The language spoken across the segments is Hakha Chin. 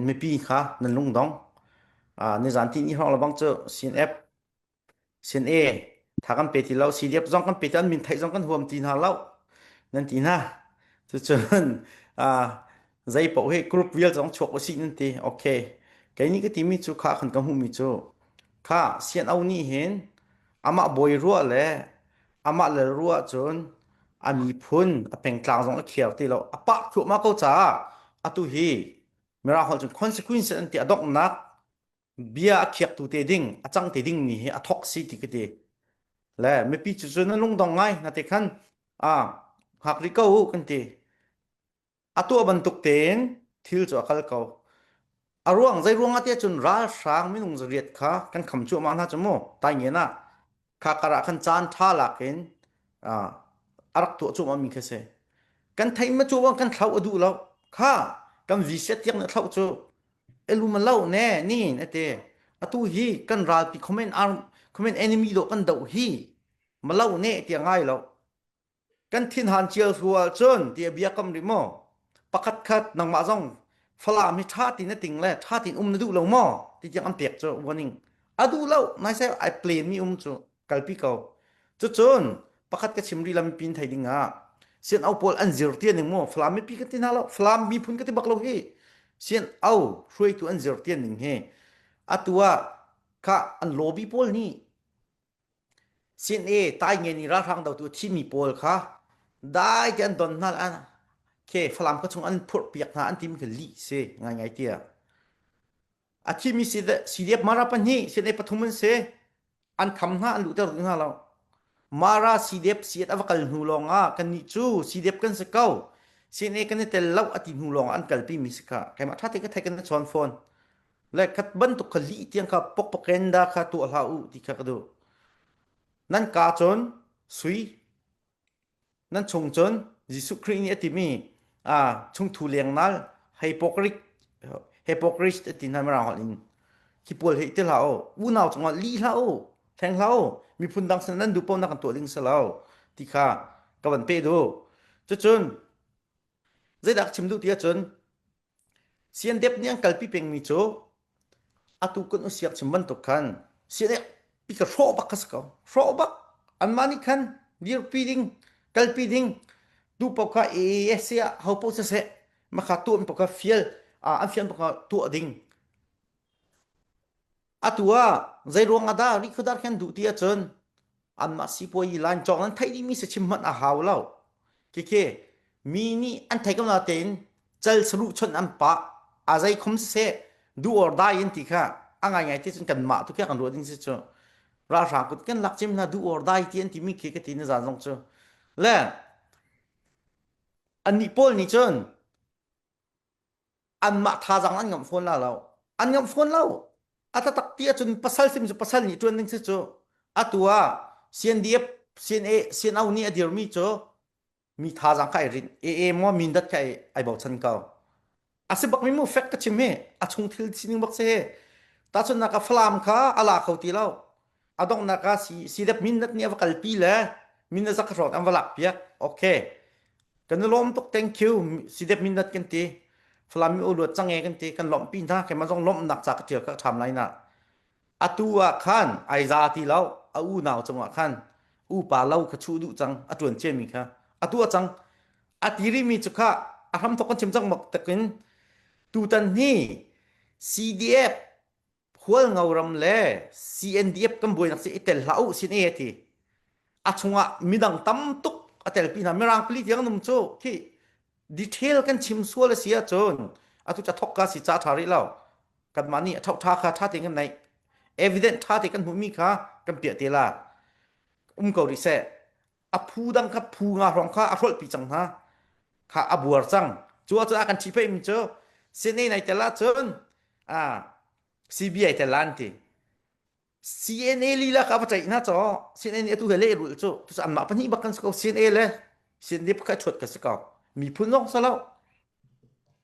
mipi kha nan lungdong. Nizan ti ni hrawng lebang cu CNF CNA tha kan pe ti lo CDF zong kan pe ti an min theih zong kan huam ti hna lo nan ti hna. Cucun zei paoh hi group vial zong chuak usih nan ti. Okay. Kei nih ka timi cu kha kan ka hmuhmi cu kha CNO nih hin amah bawi ruah le amah le ruah cun a miphun a pengtlang zong a khiar ti lo a pah thluahmah ko caah atu hi Mirang holh cun consequence an ti a donghnak bia a khiaktu te ding a cang te ding mi hi a thok si ti ka ti le mipi cu cun na lungdong ngai na te khan a hngak rih ko u kan ti A tuah bantuk tein thil cu a kal ko. A ruang zei ruang ah tiah cun ralhrang minung zariat kha kan kham cuahmah hna cu mu taingen ah kha kar ah khan caan ṭha lak in a rak tuah cuahmah mi khi si. Kan theih ma cu kan thlau a duh lo. Kha kan visa tiang na thlau cu elum lo ne ni na te. Atu hi kan ralpi comment arm comment enemy do kan doh hi malo ne tiah ngai lo. Kan thinhan cio hru ahcun ti a bia kam rih maw? Pakhat khat nangmah zong Falam hi ṭha ti na ting le ṭha tin um na duh lo maw? Ti tiang an pek cu warning. A duh lo, nai sai ai plan mi um cu kalpi ko. Cucun pakhat ka chim rih lam pin thei ding ah sian au pawl an zir tian ning mu Falam mipi kan ti hna lo Falam miphun ka ti bak lo hi sian au hruaitu an zir tian ning hi atu ah kha an lobby pawl nih Sin i taingen i ralhrang dotu a thimi pawl kha dai te an don hna an ke Falam ka chung an phurh piak hna an timi kha lih si ngaingai tiah. A thimi CDF Mara pahnih CNA pathum an si an kham hna an luhter duh hna lo. Mara CDF siat a va kal hnu lawng ah kannih cu CDF kan si ko CNA kan i tel lo a ti hnu lawng ah an kalpi mi si kha keimah ṭha te ka thei kan na chawn fawn. Le khat bantuk kha lih tiang kha propaganda kha tuah hlah u ti kha ka duh. Nan ka cun sui, nan chung cun Jesuh Khrih nih a timi chungthu lengnal hypocrite hypocrite a ti hna mirang holh in khi pawl hi ti hlah u unau cungah lih hlah u thleng hlah u miphun dang sin nan duh paoh na kan tuah ding si lo ti kha ka van pe duh cucun zeidah chim duh ti ahcun CNDF nih an kalpi pengmi cu atu kan usiak chim bantuk khan CNF pi ka hrawh bak kha si ko. Hrawh bak. Anmah nih khan dirpi ding, kalpi ding, tu paoh kha AASC ah ho paoh siseh, makha tuah paoh kha fial, an fial paoh kha tuah ding. Atu ah zeiruang ah dah rikhuadar khi an duh ti ahcun anmah sipuayi line cawk nan theih dihmi si chim hmanh a hau lo. Khikhi mi nih an thei ko natein cal saruh chawnh an pah a zei khom siseh do or die in ti kha a ngaingai ti cun kanmah tu khi kan ruah ding si cu ralhrang kut kan lak cim hna do or die ti an timi khi ka ti na zan zong cu le annih pawl nih cun anmah thazaang an ngamh fawn la lo an ngamh fawn lo a taktak ti ahcun pasal sim cu pasal nih ṭuan ding si cu atu ah CNDF CNA CNO nih a dirmi cu mi thazaang kha ai rinh AA maw mindat kha ai ai bochan ko a si bak mi mu fek ka chim hi a chung thil sining bak si hi tahchunhnak ah Falam kha a la kho ti lo a donghnak ah CDF mindat nih a va kalpi le mindat zakhat hrawng an va lak piak okay Kan i lawm tuk thank you CDF mindat kan ti Falam mi uluat cang e kan ti kan lawmhpi hna keimah zong lawmhnak ca ka tial ka ṭham lai na atu ah khan ai za ti lo a unau cungah khan upa lo kha chuh duh cang a ṭuan ciami kha atu a cang a ti rihmi cu kha a hramthok kan chim cang bak takin tutan hi CDF Hualngo ram le CNDF kan buainak si i tel hlah u sin e ti a chungah midang tam tuk a telpi hna mirang pali tiang num cu khi detail kan chim sual a si ahcun atu ca thok ka si ca tha rih lo kanmah nih a thok tha kha tha tein kan neih evident tha te kan hmuhmi kha kan piah te la um ko rih seh a phu dang kha phu nga hrawng kha a hrolhpi cang hna kha a buar cang cu ahcun a kan ṭhihpheih mi cu CNA nai tel ahcun ah CBI tel lan ti CNA lila ka va ṭaih hna caw CNA nih atu he lehrulh cu tu anmah pahnih bak kan si ko CNA le CND pakhat ṭhuat ka si ko miphun zong si lo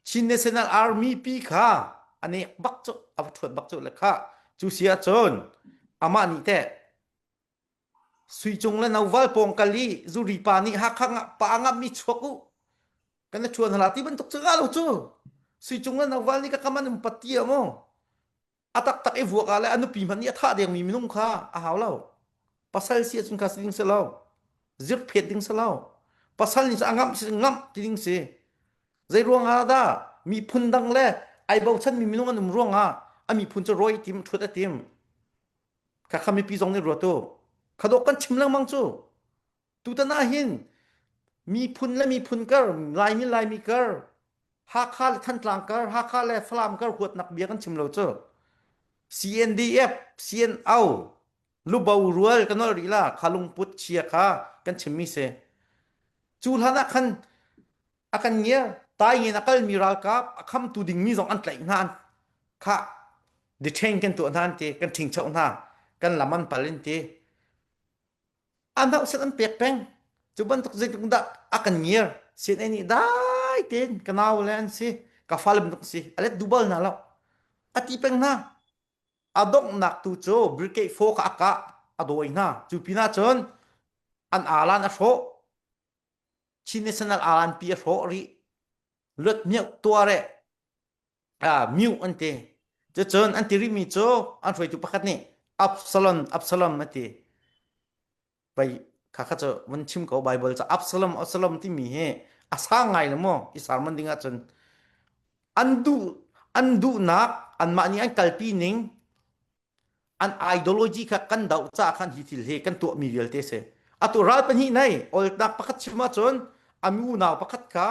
Chin National Army pi kha anek bak cu a va ṭhuat bak cu le kha cu si ahcun amah nih teh Suicung le Noval pawng kal i zuri pa nih Hakha pa ngamh mi chuak u kan na ṭhuan hna ti bantuk cu nga lo cu. Sui Cung le Nauval nih ka kam an um pat ti mu. A taktak i vuak ah le a nupi hmanh nih a thah dengmi minung kha a hau lo. Pasal si ahcun kha si ding si lo. Zirphet ding si lo. Pasal nih a ngamh si ngamh ti ding si. Zei ruang ah dah miphun dang le ai bochanmi minung an um ruang ah a miphun cu rawi tim ṭhut a tim. Kha kha mipi zong nih ruat u. Kha dawh kan chim lengmang cu. Tutan ah hin miphun le miphun kar, Laimi Laimi kar, Hakha le Thantlang kar, Hakha le Falam kar huatnak bia kan chim lo cu. CNDF, CNO, lubo rual kan nolh rih la, kha lungput chia kha kan chimmi si. Cu hlan ah khan a kan ngiar, taingin a kalmi ralkap a khamtu dingmi zong an tlaih hna. Kha detain kan tuah hna an ti, kan ṭhingchoh hna, kan lam an pal in ti. A hnauhsat an pek peng. Cu bantuk zeitluk dah a kan ngiar. CNA nih dai tein ka nau le an si, ka fale bantuk si, a let duh bal hna lo. A ti peng hna. A donghnak tu cu Brigade 4 kha a kah, a dawi hna. Cu pinah cun an alan a hrawh. Chin National alan pi a hrawh rih. Luat miauh tuar eh miu an ti. Cucun an ti rihmi cu an hruaitu pakhat nih Absalom, Absalom a ti. Pei kha kha cu vun chim ko Bible cu Absalom, Absalom timi hi a sang ngai lo maw i sermon ding ahcun an duh an duhnak anmah nih an kalpi ning an ideology kha kan doh caah khan hi thil hi kan tuahmi vialte si. Atu ral pahnih nei olnak pakhat chim ahcun a mi unau pakhat kha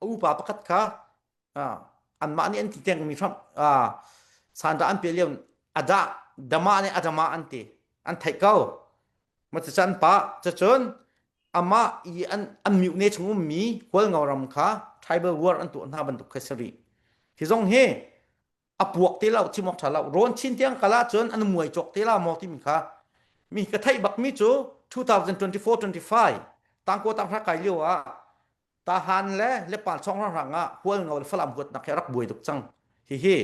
a upa pakhat kha anmah nih an ti tengmi hram sanda an pe lio ada dama nih adama an ti an theih ko ma cucan pa cucun amah i an an mute chung ummi hualngo ram kha tribal war an tuah hna bantuk kha si rih hi zong hi a puak te lo chim awk tha lo rawn chin tiang kala cun an muai cawk te la maw timi kha mi ka theih bak mi cu 2024-25 tangko tanghra kai lio ah Tahan le Lepal chongrang ah Hualngo le Falam huatnak hi a rak buai tuk cang. Hihi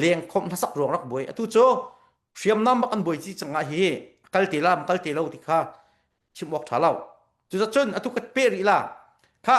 leng khomh hmasak ruang rak buai. Atu cu hriamnam bak an buai ci cang ah hihi kal te lam kal te lo ti kha chim awk tha lo. Cuzacun atu ka pe rih la. Kha.